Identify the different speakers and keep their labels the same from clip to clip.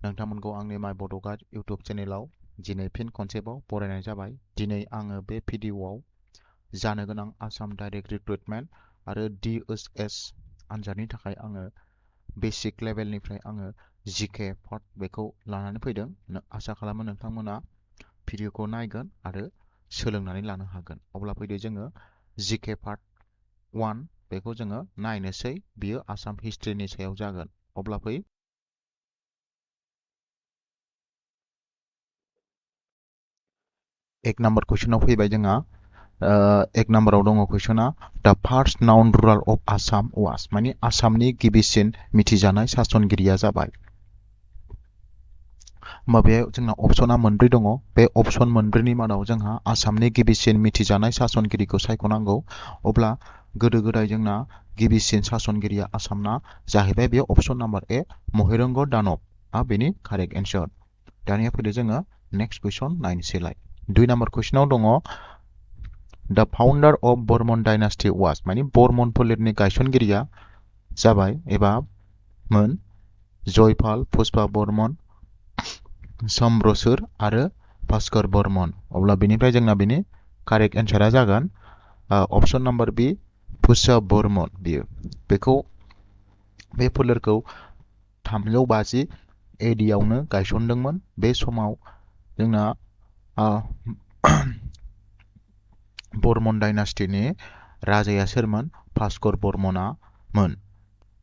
Speaker 1: नोंथांमोनखौ आंनि माय बड' गाइड इउटुब चेनेलाव दिनै फिन खनसेबाव बरायनाय जाबाय। दिनै आङो बे भिडिअ'आव जानो गोनां आसाम डाइरेक्ट रिक्रुटमेन्ट आरो DSS आनजादनि थाखाय आङो बेसिक लेभेलनिफ्राय आङो जिके पार्ट बेखौ लानानै फैदों। आसा खालामो नोंथांमोना भिडिअ'खौ नायगोन आरो सोलोंनानै लानो हागोन। अब्ला फैदो जोङो जिके पार्ट 1 बेखौ जोङो नायनोसै। बियो आसाम हिस्ट्रिनि सायाव जागोन। अब्ला फै एक नाम्बार कुइसनाव फैबाय जोंहा एक नाम्बाराव दङ कुइसना the first known ruler of Assam was माने आसामनि गिबिसिन मिथिजानाय सासनगिरिया जाबाय। बेयाव जोंना अपसना मोनब्रै दङ। बे अपसन मोनब्रैनि मादाव जोंहा आसामनि गिबिसिन मिथिजानाय सासनगिरिखौ सायख'नांगौ। अब्ला गोदो गोदाय जोंना गिबिसिन सासनगिरिया आसामना जाहैबाय बे अपसन नाम्बार ए महिरंग दानबआ बेनि कारेक्ट एन्सार। दानिया फैदो जोङो नेक्स्ट कुइसन नायनोसैलाय। 2 नाम्बार कुइसनाव दङ द फाउन्डार अफ बर्मन डाइनास्टि वाज माने बर्मन फोलेरनि गायसनगिरिया जाबाय एबा मोन जयपाल, पुष्पा बर्मन, सम्ब्रसुर आरो भास्कर बर्मन। अब्ला बेनिफ्राय जोंना बेनि कारेक्ट एन्सारा जागोन अपसन नाम्बार बी पुष्पा बर्मन। बियो बेखौ बे फोलेरखौ 350 AD आवनो गायसनदोंमोन। बे समाव जोंना बर्मन डाइनास्टिनि राजाया सोरमोन? भास्कर बर्मना मोन।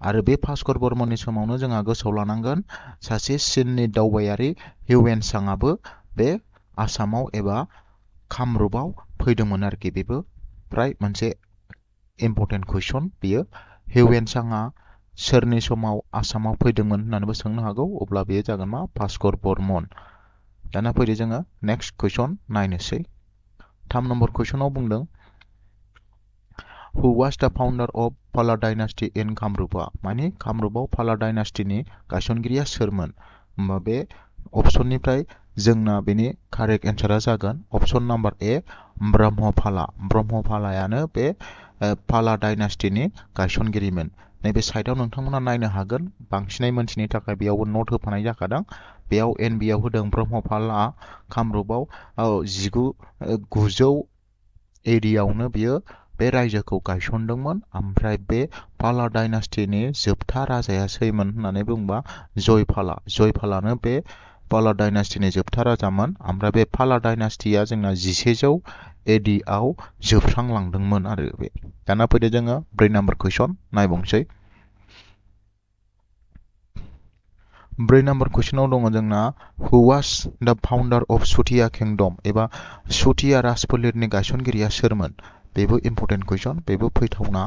Speaker 1: आरो बे भास्कर बर्मननि समावनो जोंहा गोसोआव लानांगोन सासे चीननि दावबायारि हिउएनसांआबो बे आसामाव एबा कामरुपआव फैदोंमोन आरोखि। बेबो प्राय मोनसे इम्पर्टेन्ट कुइसन। बियो हिउएनसांआ सोरनि समाव आसामाव फैदोंमोन होननानैबो सोंनो हागौ। अब्ला बेयो जागोन मा? भास्कर बर्मन। दाना फैदो जोङो नेक्स्ट कुइसन नायनोसै। 3 नम्बर कुइसनाव बुंदों हु वाज द फाउन्डार अफ पाला डाइनास्टि इन कामरुपा माने कामरुपआव पाला डाइनास्टिनि गायसनगिरिया सोरमोन? होमबा बे अपसननिफ्राय जोंना बेनि कारेक्ट एन्सारा जागोन अपसन नाम्बार ए ब्रह्मपाला। ब्रह्मपालायानो बे पाला डाइनास्टिनि गायसनगिरिमोन। नैबे साइडआव नोंथांमोना नायनो हागोन। बांसिनै मोनथिनो थाखाय बेयावबो नट होफानाय जाखादों। बेयाव एनबिआव होदों ब्रह्मपाला कामरुपआव 900 AD आवनो बियो बे रायजोखौ गायसनदोंमोन। ओमफ्राय बे पाला डाइनास्टिनि जोबथा राजाया सोरमोन होननानै बुंबा जयपाला। जयपालानो बे पाला डाइनास्टिनि जोबथा राजामोन। ओमफ्राय बे पाला डाइनास्टिया जोंना 1100 AD आव जोबस्रांलांदोंमोन आरो बे। दाना फैदो जोङो 4 नाम्बार कुइसन नायबावनोसै। 4 नाम्बार कुइसनाव दङ जोंना हु वाज द फाउन्डार अफ सुथिया किंडम एबा सुथिया राजफोलेरनि गायसनगिरिया सोरमोन? बेबो इम्पर्टेन्ट कुइसन। बेबो फैथावना।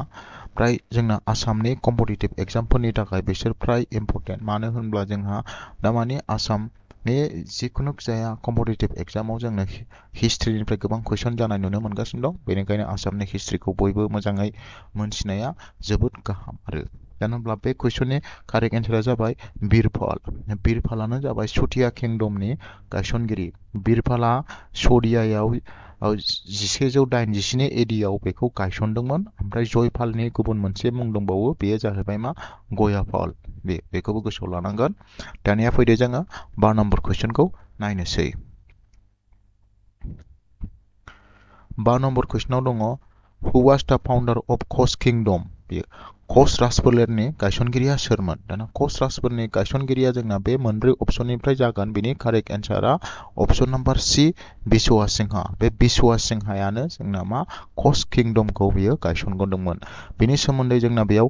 Speaker 1: प्राय जोंना आसामनि कम्पिटिटिभ एग्जामफोरनि थाखाय बिसोर प्राय इम्पर्टेन्ट। मानो होनब्ला जोंहा दामानि आसामनि जिखुनु जाया कम्पिटिटिभ एग्जामाव जोंनो हिस्ट्रिनिफ्राय गोबां कुइसन जानाय नुनो मोनगासिनो दं। बेनिखायनो आसामनि हिस्ट्रिखौ बयबो मोजाङै मोनथिनाया जोबोद गाहाम आरो। दानो होनब्ला बे कुइसननि कारेक्ट एन्सारा जाबाय बिरपाल। बिरपालानो जाबाय सुथिया किंडमनि गायसनगिरि। बिरपाला सदियायाव 1187 AD आव बेखौ गायसनदोंमोन। ओमफ्राय जयपालनि गुबुन मोनसे मुं दंबावो। बेयो जाहैबाय मा? गयापाल। बेखौबो गोसोआव लानांगोन। दानिया फैदो जोङो 5 नम्बर कुइसनखौ नायनोसै। 5 नम्बर कुइसनाव दङ हु वाज द फाउन्डार अफ कच किंडम। बेयो कच राजफोलेरनि गायसनगिरिया सोरमोन? दाना कच राजफोलेरनि गायसनगिरिया जोंना बे मोनब्रै अपसननिफ्राय जागोन। बेनि कारेक्ट एन्सारा अपसन नाम्बार सी बिश्वा सिंहा। बे बिश्वा सिंहायानो जोंना मा? कच किंडमखौ बियो गायसनगोरदोंमोन। बेनि सोमोन्दै जोंना बेयाव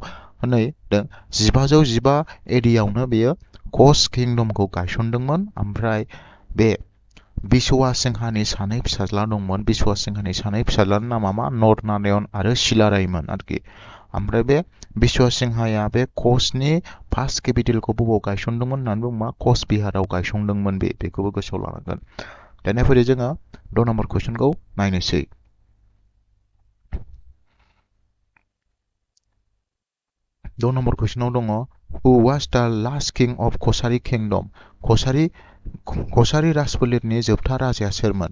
Speaker 1: नै 1515 AD आवनो बेयो कच किंडमखौ गायसनदोंमोन। ओमफ्राय बे बिश्वा सिंहानि सानै फिसाज्ला दंमोन। बिश्वा सिंहानि सानै फिसाज्लानि नामा मा? नरनारायण आरो शिलारायमोन आरोखि। ओमफ्राय बे बिश्वा सिंहाया बे कचनि फार्स्ट केपिटेलखौ बबाव गायसनदोंमोन होननानै बुङोबा कच बिहाराव गायसनदोंमोन। बेखौबो गोसोआव लानांगोन। दानिया फैदो जोङो 6 नम्बर कुइसनखौ नायनोसै। 6 नम्बर कुइसनाव दङ हु वाज द last king of Kachari kingdom. Kachari राजफोलेरनि जोबथा राजाया सोरमोन?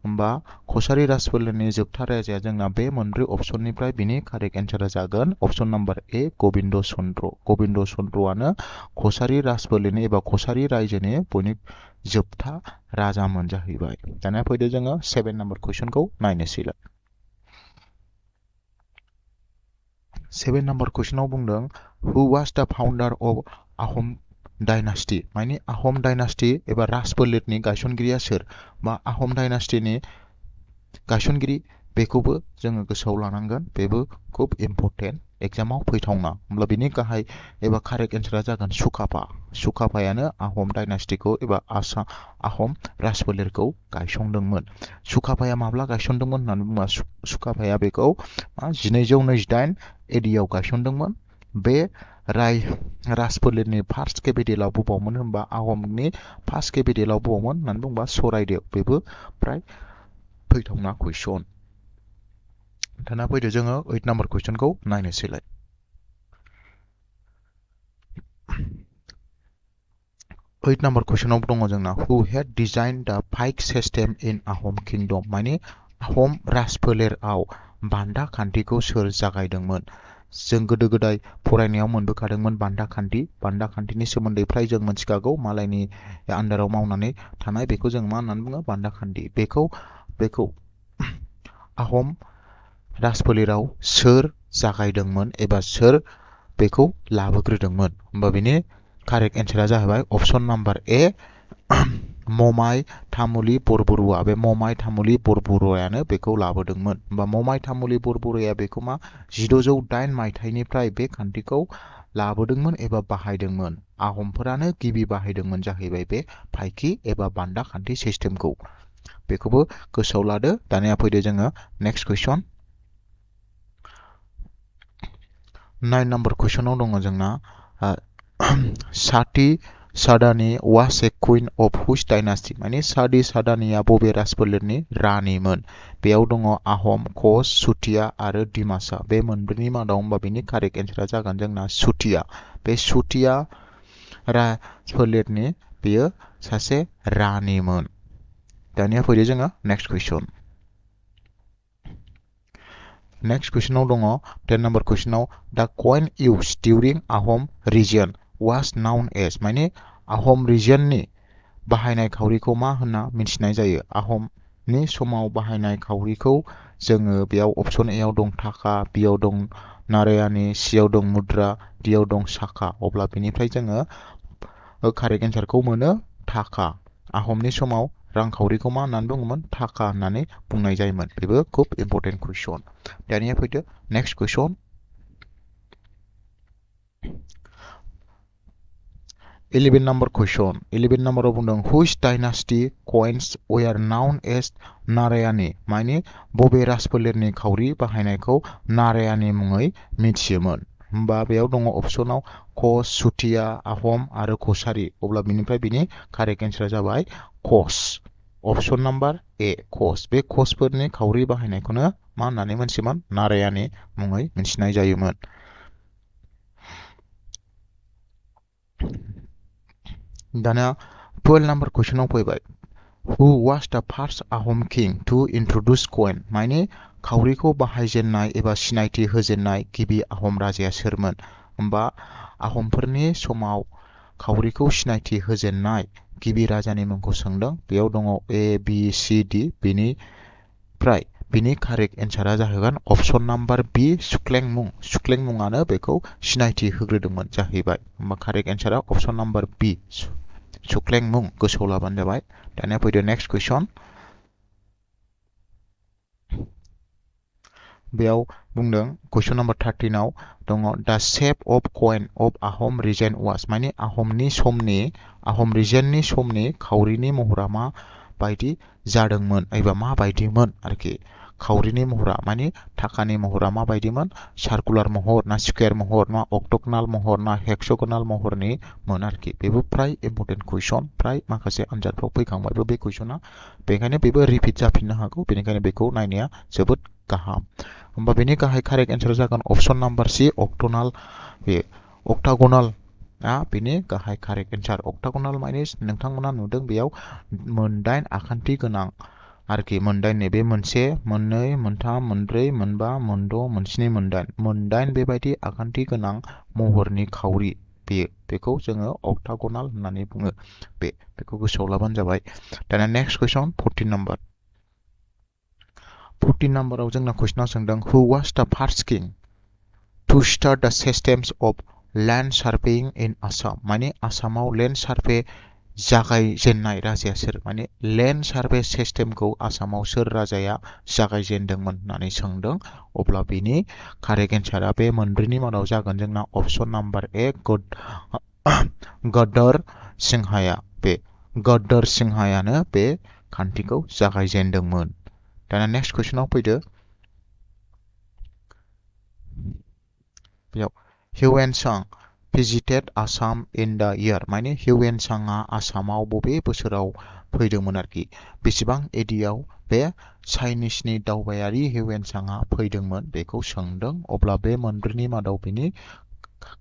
Speaker 1: होमबा कसारी राजफोलेरनि जोबथा राजाया जोंना बे मोनब्रै अपसननिफ्राय बिनि कारेक्ट एन्सारा जागोन अपसन नाम्बार ए गबिन्द चन्द्र। गबिन्द चन्द्रआनो कसारी राजफोलेरनि एबा कसारी रायजोनि जोबथा राजामोन जाहैबाय। दानिया फैदो जोङो 7 नाम्बार कुइसनखौ नायनोसैलाय। 7 नाम्बार कुइसनाव बुंदों हु वाज द फाउन्डार अफ आहम डायनास्टी माने आहम डायनास्टी एबा राजफोलेरनि गायसनगिरिया सोर बा आहम डायनास्टीनि गायसनगिरि बेखौबो जोङो गोसोआव लानांगोन। बेबो खुब इम्पर्टेन्ट एग्जामाव फैथावना। होमब्ला बिनि गाहाय एबा कारेक्ट एन्सारा जागोन सुकाफा। सुकाफायानो आहम डायनास्टीखौ एबा आहम राजफोलेरखौ गायसनदोंमोन। सुकाफाया माब्ला गायसनदोंमोन होननानै बुङोबा सुकाफाया बेखौ 1228 एडियाव गायसनदोंमोन। बे राजफोलेरनि फार्स्ट केपिटेलाव बबावमोन होनबा आहमनि फार्स्ट केपिटेलाव बबावमोन होननानै बुङोबा सराइदेव। बेबो प्राय फैथावना कुइसन। दाना फैदो जोङो 8 नाम्बार कुइसनखौ नायनोसैलाय। 8 नाम्बार कुइसनाव दङ जोंना हु हेड डिजाइन द पाइक सिस्टेम इन आहम किंडम माने आहम राजफोलेराव बान्दा खान्थिखौ सोर जागायदोंमोन। जों गोदो गोदाय फरायनायाव मोनबोखादोंमोन बान्दा खान्थि। बान्दा खान्थिनि सोमोन्दै फ्राय जों मिथिखागौ। मालायनि आन्दाराव मावनानै थानाय बेखौ जों मा होननानै बुङो बान्दा खान्थि। बेखौ आहम राजफोलेराव सोर जागायदोंमोन एबा सोर बेखौ लाबोग्रोदोंमोन होमबा बिनि कारेक्ट एन्सारा जाहैबाय अपसन नाम्बार ए ममाय तामुली बरबरुआ। बे ममाय तामुली बरबरुआयानो बेखौ लाबोदोंमोन। होमबा ममाय तामुली बरबरुआया बेखौ 1608 मायथाइनिफ्राय बे खान्थिखौ लाबोदोंमोन एबा बाहायदोंमोन। आहमफोरानो गिबि बाहायदोंमोन जाहैबाय बे फाइखि एबा बान्दा खान्थि सिस्टेमखौ। बेखौबो गोसोआव लादो। दानिया फैदो जोङो नेक्स्ट कुइसन। 9 नाम्बार कुइसनाव दङ जोंना Sati Sadhani was a queen of which dynasty माने साथि सादानीया बबे राजफोलेरनि रानिमोन। बेयाव दङ आहम, कच, चुटिया आरो डिमासा। बे मोनब्रैनि मादाव होमबा बिनि कारेक्ट एन्सारा जागोन जोंना चुटिया। बे चुटिया राजफोलेरनि बेयो सासे रानिमोन। दानिया फैदो जोङो नेक्स्ट कुइसन। नेक्स्ट कुइसनाव दङ 10 नाम्बार कुइसनाव द कइन इउज्ड डिउरिं आहम रिजन वाज नाउन एज माने आहम रिजननि बाहायनाय खावरिखौ मा होनना मिथिनाय जायो। आहमनि समाव बाहायनाय खावरिखौ जोङो बेयाव अपसन ए आव दं थाखा, बि आव दं नारायानी, सि आव दं मुद्रा, डि आव दं साखा। अब्ला बेनिफ्राय जोङो कारेक्ट एन्सारखौ मोनो थाखा। आहमनि समाव रांखावरिखौ मा होननानै बुङोमोन थाखा होननानै बुंनाय जायोमोन। बेबो खुब इम्पर्टेन्ट कुइसन। दानिया फैदो नेक्स्ट कुइसन। 11 नाम्बार कुइसन। 11 नाम्बाराव बुंदों which dynasty coins were known as Narayani माने बबे राजफोलेरनि खावरि बाहायनायखौ नारायानी मुङै मिथियोमोन। होमबा बेयाव दङ अपसनाव कच, चुटिया, आहम आरो कसारी। अब्ला बिनिफ्राय बिनि कारेक्ट एन्सारा जाबाय कच। अपसन नाम्बार ए कच। बे कचफोरनि खावरि बाहायनायखौनो मा होननानै मोनथियोमोन नारायानी मुङै मिथिनाय जायोमोन। दाना 12 नाम्बार कुइसनाव फैबाय हु वाज द फार्स्ट आहम किं टू इंट्रोड्यूस कइन माने खावरिखौ बाहायजेननाय एबा सिनायथि होजेननाय गिबि आहम राजाया सोरमोन। होमबा आहमफोरनि समाव खावरिखौ सिनायथि होजेननाय गिबि राजानि मुंखौ सोंदों। बेयाव दङ ए बि सि डि। बिनिफ्राय बिनि कारेक्ट एन्सारा जाहैगोन अपसन नाम्बार बि सुक्लेंमुं। सुक्लेंमुङानो बेखौ सिनायथि होग्रोदोंमोन जाहैबाय। होमबा कारेक्ट एन्सारा अपसन नाम्बार बि सुक्लेंमुं। गोसोआव लाबानो जाबाय। दानिया फैदो नेक्स्ट कुइसन। बेयाव बुंदों कुइसन नाम्बार 13 आव दङ द शेप अफ कइन अफ आहम रिजेन वाज माने आहम रिजेननि समनि खावरिनि महरा मा बायदि जादोंमोन एबा मा बायदिमोन आरोखि। खावरिनि महरा माने थाखानि महरा मा बायदिमोन सार्कुलार महर ना स्क्वायर महर ना अक्टगोनाल महर ना हेक्सागोनाल महरनि मोन आरोखि। बेबो प्राय इम्पर्टेन्ट कुइसन। प्राय माखासे आनजादफ्राव फैखांबायबो बे कुइसना। बेनिखायनो बेबो रिपिट जाफिननो हागौ। बेनिखायनो बेखौ नायनाया जोबोद गाहाम। होमबा बेनि गाहाय कारेक्ट एन्सार जागोन अपसन नाम्बार सी अक्टोनाल। बे अक्टागोनाल बेनि गाहाय कारेक्ट एन्सार। अक्टागोनाल माने नोंथांमोना नुदों बेयाव 9 आखान्थि गोनां आरोखि मोनदाइन बे मोनसे मोननै मोनथाम मोनब्रै मोनबा मोनद' मोनस्नि मोनदाइन बेबायदि आगानथि गोनां महरनि खावरि बेखौ जोङो अक्टागनाल होननानै बुङो। बेखौ गोसोआव लाबानो जाबाय। दाना नेक्स्ट कुइसन 14 नाम्बार। 14 नाम्बाराव जोंना कुइसना सोंदों हु वाज द फार्स्ट किं टु स्टार्ट द सिस्टेम्स अफ लैंड सार्भेइं इन आसाम। माने आसामाव लैंड सार्भे जागायजेननाय राजाया सोर? माने लैंड सार्भे सिस्टेमखौ आसामाव सोर राजाया जागायजेनदोंमोन होननानै सोंदों। अब्ला बेनि कारेक्ट एन्सारा बे मोनब्रैनि मादाव जागोन जोंना ऑप्शन नम्बर ए गदर सिंहाया। बे गदर सिंहायानो बे खान्थिखौ जागायजेनदोंमोन। दाना नेक्स्ट कुइसनाव फैदो। बेयाव हिउएनसां visited Assam in the year। माने हिउएनसांआ आसामाव बबे बोसोराव फैदोंमोन आरोखि। बेसेबां एडियाव बे चाइनिसनि दावबायारि हिउएनसांआ फैदोंमोन बेखौ सोंदों। अब्ला बे मोनब्रैनि मादाव बेनि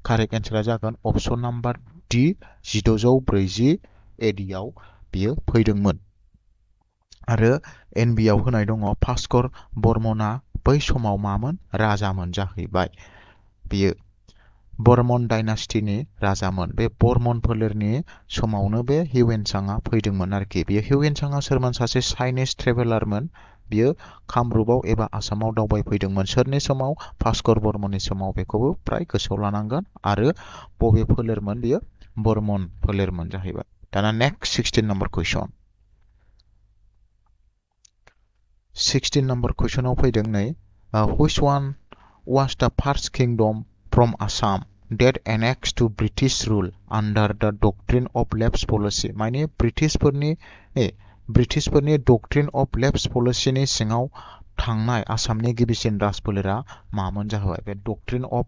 Speaker 1: कारेक्ट एन्सारा जागोन ऑप्शन नम्बर डी 1640 एडियाव बियो फैदोंमोन। आरो एनबिआव होनाय दङ भास्कर बर्मना बै समाव मामोन? राजामोन जाहैबाय। बियो बर्मन डायनास्टिनि राजामोन। बे बर्मन फोलेरनि समावनो बे हिउएनसांआ फैदोंमोन आरोखि। बियो हिउएनसांआ सोरमोन? सासे चाइनिस ट्रेभेलारमोन। बियो कामरुपाव एबा आसामाव दावबायफैदोंमोन। सोरनि समाव? भास्कर बर्मननि समाव। बेखौबो फ्राय गोसोआव लानांगोन। आरो बबे फोलेरमोन? बियो बर्मन फोलेरमोन जाहैबाय। दाना नेक्स्ट 16 नम्बर कुइसन। 16 नम्बर कुइसनाव फैदों नै which one was the first kingdom from Assam that annexed to British rule under the doctrine of lapse policy। माने ब्रिटिशफोरनि doctrine of lapse policy नि सिङाव थांनाय आसामनि गिबिसिन राजफोलेरा मामोन जाहैबाय। बे doctrine of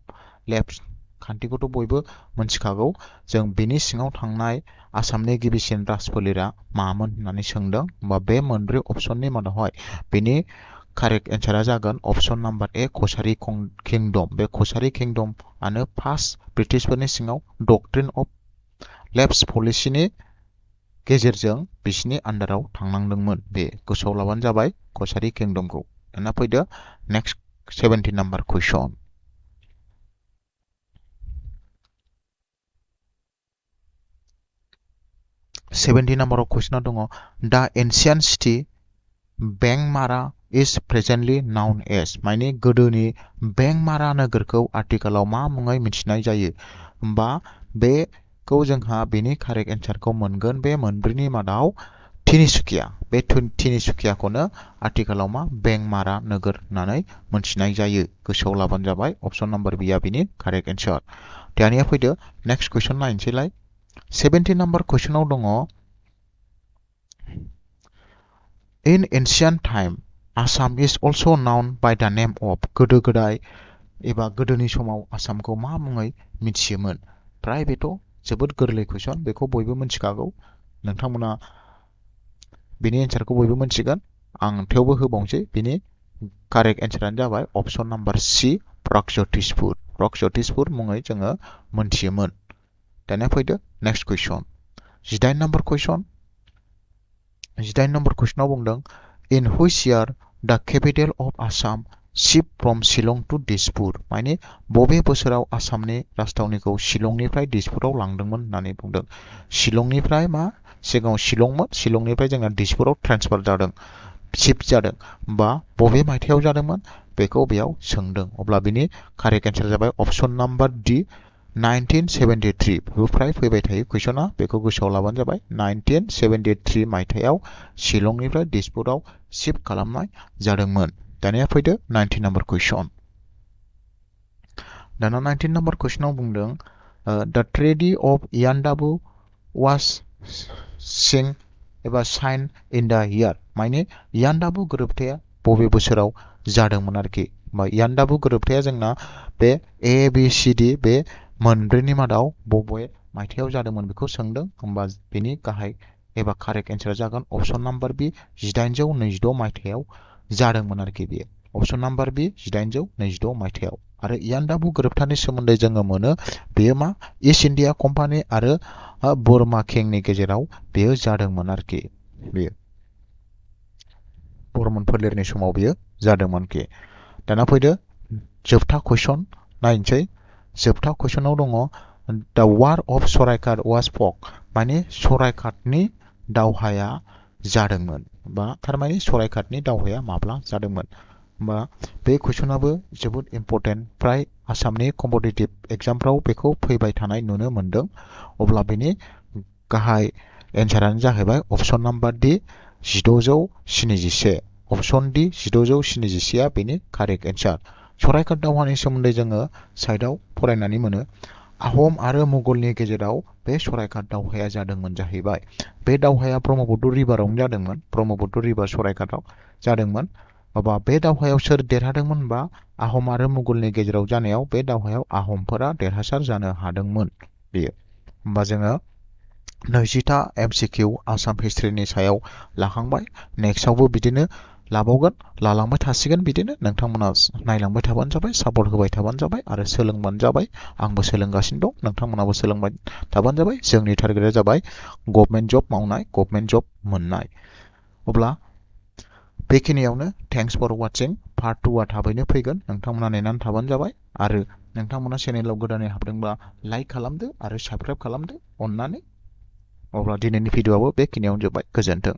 Speaker 1: lapse खान्थिखौथ' बयबो मोनथिखागौ। जों बेनि सिङाव थांनाय आसामनि गिबिसिन राजफोलेरा मामोन होननानै सोंदों। होमबा बे मोनब्रै अपसननि मादावहाय बेनि कारेक्ट एन्सारा जागोन ऑप्शन नम्बर ए कछारी किंडम। बे कछारी किंडम आनो फार्स्ट ब्रिटिशफोरनि सिङाव डक्ट्रिन अफ लेप्स पलिसिनि गेजेरजों बिसिनि आन्दाराव थांनांदोंमोन। बे गोसोआव लाबानो जाबाय कछारी किंडमखौ। दाना फैदो नेक्स्ट 17 नम्बर कुइसन। 17 नम्बराव कुइसना दङ द एन्सियन्ट सिटी बेंमारा इज प्रेजेन्टलि नाउन एज। माने गोदोनि बेंमारा नोगोरखौ आथिखालाव मा मुङै मिथिनाय जायो? होमबा बेखौ जोंहा बेनि कारेक्ट एन्सारखौ मोनगोन बे मोनब्रैनि मादाव तिनिसुकिया। बे तिनिसुकियाखौनो आथिखालाव मा बेंमारा नोगोर होननानै मोनथिनाय जायो। गोसोआव लाबानो जाबाय। ऑप्शन नम्बर बी आ बेनि कारेक्ट एन्सार। दानिया फैदो नेक्स्ट कुइसन नायनोसैलाय। 17 नम्बर कुइसनाव दङ In ancient time, Assam is also known by the name of। गोदो गोदाय एबा गोदोनि समाव आसामखौ मा मुङै मिथियोमोन? प्राय बेथ' जोबोद गोरलै कुइसन। बेखौ बयबो मिथिखागौ। नोंथांमोना बेनि एन्सारखौ बयबो मिथिगोन। आं थेवबो होबावनोसै। बेनि कारेक्ट एन्सारानो जाबाय option number C Pragjyotishpur. Pragjyotishpur मुङै जोङो मोनथियोमोन। दानिया फैदो next question 18 number question. 18 number कुइसनाव बुंदों in which year the capital of Assam shift from Shillong to Dispur. माने बबे बोसोराव आसामनि राजथावनिखौ शिलंनिफ्राय दिसपुराव लांदोंमोन होननानै बुंदों। शिलंनिफ्राय मा सिगाङाव शिलंमोन, शिलंनिफ्राय जोंना दिसपुराव ट्रेन्सफार जादों, शिफ्ट जादों। बा बबे मायथाइयाव जादोंमोन बेखौ बेयाव सोंदों। अब्ला बिनि कारेक्ट एन्सार जाबाय ऑप्शन नम्बर डी 1973। बेबो फ्राय फैबाय थायो कुइसना। बेखौ गोसोआव लाबानो जाबाय। 1973 मायथाइयाव शिलंनिफ्राय दिसपुराव शिफ्ट खालामनाय जादोंमोन। दानिया फैदो 19 नम्बर कुइसन। दाना 19 नम्बर कुइसनाव बुंदों द ट्रेडी अफ यान्डाबु वाज सिं एबा साइन इन द इयार। माने यान्डाबु गोरोबथाया बबे बोसोराव जादोंमोन आरोखि। यान्डाबु गोरोबथाया जोंना बे ABCD बे मोनब्रैनि मादाव बबे मायथाइयाव जादोंमोन बेखौ सोंदों। होमबा बेनि गाहाय एबा कारेक्ट एन्सारा जागोन ऑप्शन नम्बर बी 1826 मायथाइयाव जादोंमोन आरोखि बेयो। ऑप्शन नम्बर बी 1826 मायथाइयाव। आरो यान्डाबु गोरोबथानि सोमोन्दै जोङो मोनो बेयो मा ईस्ट इन्डिया कम्पानि आरो बर्मा किंनि गेजेराव बेयो जादोंमोन आरोखि बेयो। बर्मन फोलेरनि समाव बियो जादोंमोनखि दाना फैदो जोबथा कुइसन नायनोसै जोबथा कुइसनाव दङ the war of Saraighat was folk माने सरायघाटनि दावहाया जादोंमोन बा थारमाने सरायघाटनि दावहाया माब्ला जादोंमोन बा बे कुइसनाबो जोबोद इम्पर्टेन्ट प्राय आसामनि कम्पिटिटिभ एग्जामफ्राव बेखौ फैबाय थानाय नुनो मोनदों अब्ला बेनि गाहाय एन्सारानो जाहैबाय option number D 1671 option D 1671 बेनि कारेक्ट एन्सार सरायघाट दावहानि सोमोन्दै जोङो साइडआव फरायनानै मोनो आहम आरो मुगलनि गेजेराव बे सरायघाट दावहाया जादोंमोन जाहैबाय बे दावहाया ब्रह्मपुत्र रिभारावनो जादोंमोन ब्रह्मपुत्र रिभार सरायघाटआव जादोंमोन अबा बे दावहायाव सोर देरहादोंमोन बा आहम आरो मुगलनि गेजेराव जानायाव बे दावहायाव आहमफोरा देरहासार जानो हादोंमोन बेयो होमबा जोङो 20टा एमसिकिउ आसाम हिस्ट्रिनि सायाव लाखांबाय नेक्स्टआवबो बिदिनो लाबावगोन लालांबाय थासिगोन बिदिनो नोंथांमोना नायलांबाय थाबानो जाबाय सापर्ट होबाय थाबानो जाबाय आरो सोलोंबानो जाबाय आंबो सोलोंगासिनो दं नोंथांमोनाबो सोलोंबाय थाबानो जाबाय जोंनि टारगेटआ जाबाय गभर्नमेन्ट जब मावनाय गभर्नमेन्ट जब मोननाय अब्ला बेखिनियावनो थेंक्स फर वाचिं पार्ट 2आ थाबैनो फैगोन नोंथांमोना नेनानै थाबानो जाबाय आरो नोंथांमोना चेनेलाव गोदानै हाबदोंब्ला लाइक खालामदो आरो साबस्क्राइब खालामदो अननानै अब्ला दिनैनि भिडिअआबो बेखिनियावनो जोब्बाय गोजोन्थों